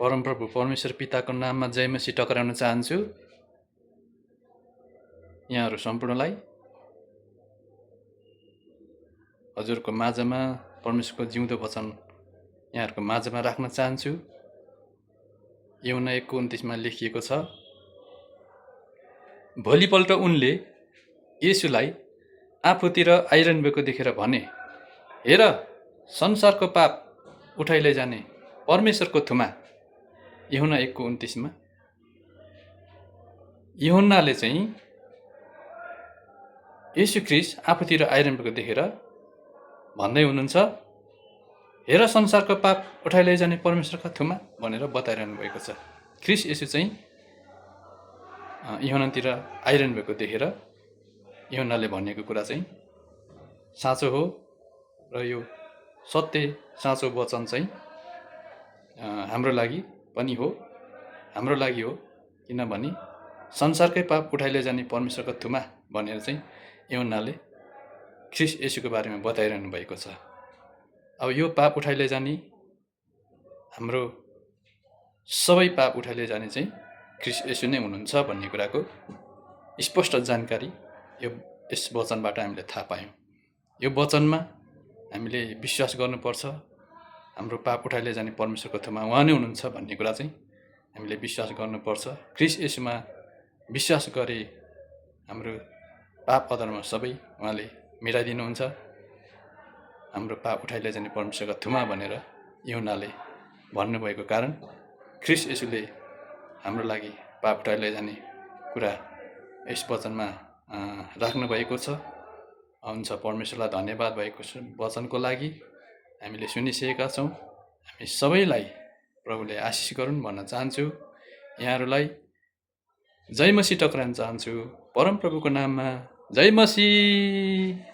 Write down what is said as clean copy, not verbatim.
परमप्रभु परमेश्वर पिताको नाममा जय मसीह टक्राउन चाहन्छु यहाँहरू सम्पूर्णलाई। हजुरको माझमा परमेश्वरको जिउँदो वचन यहाँहरूको माझमा राख्न चाहन्छु। यूहन्ना 1:29 लेखिएको छ, भोलिपल्ट उनले येशूलाई आफूतिर आइरहनु भएको देखेर भने, हेर, संसारको पाप उठाइ लैजाने परमेश्वरको थुमा। यूहन्ना 1:29 यूहन्नाले चाहिँ येशू ख्रीष्ट आफूतिर आइरहनु भएको देखेर भन्दै हुनुहुन्छ, हेर, संसारको पाप उठाइ लैजाने परमेश्वरका थुमा भनेर बताइरहनु भएको छ। ख्रीष्ट येशू चाहिँ यूहन्नातिर आइरहनु भएको देखेर यूहन्नाले भनेको कुरा चाहिँ साँचो हो र यो सत्य साँचो वचन चाहिँ हाम्रो लागि पनि हो, हाम्रो लागि हो। किनभने संसारकै पाप उठाइ लैजाने परमेश्वरको थुमा भनेर चाहिँ यूहन्नाले ख्रीष्ट येशूको बारेमा बताइरहनु भएको छ। अब यो पाप उठाइ लैजाने, हाम्रो सबै पाप उठाइ लैजाने चाहिँ ख्रीष्ट येशू नै हुनुहुन्छ भन्ने कुराको स्पष्ट जानकारी यस वचनबाट हामीले थाहा पायौँ। यो वचनमा हामीले विश्वास गर्नुपर्छ, हाम्रो पाप उठाइ लैजाने परमेश्वरको थुमा उहाँ नै हुनुहुन्छ भन्ने कुरा चाहिँ हामीले विश्वास गर्नुपर्छ। ख्रीष्ट येशूमा विश्वास गरे हाम्रो पाप अधर्म सबै उहाँले मेटाइदिनुहुन्छ। हाम्रो पाप उठाइ लैजाने परमेश्वरको थुमा भनेर यूहन्नाले भन्नुभएको कारण ख्रीष्ट येशूले हाम्रो लागि पाप उठाइ लैजाने कुरा यस वचनमा राख्नुभएको छ। हुन्छ, परमेश्वरलाई धन्यवाद भएको छ वचनको लागि। हामीले सुनिसकेका छौँ। हामी सबैलाई प्रभुले आशिष गरून् भन्न चाहन्छु। यहाँहरूलाई जय मसीह टक्राउन चाहन्छु। परमप्रभुको नाममा जय मसीह।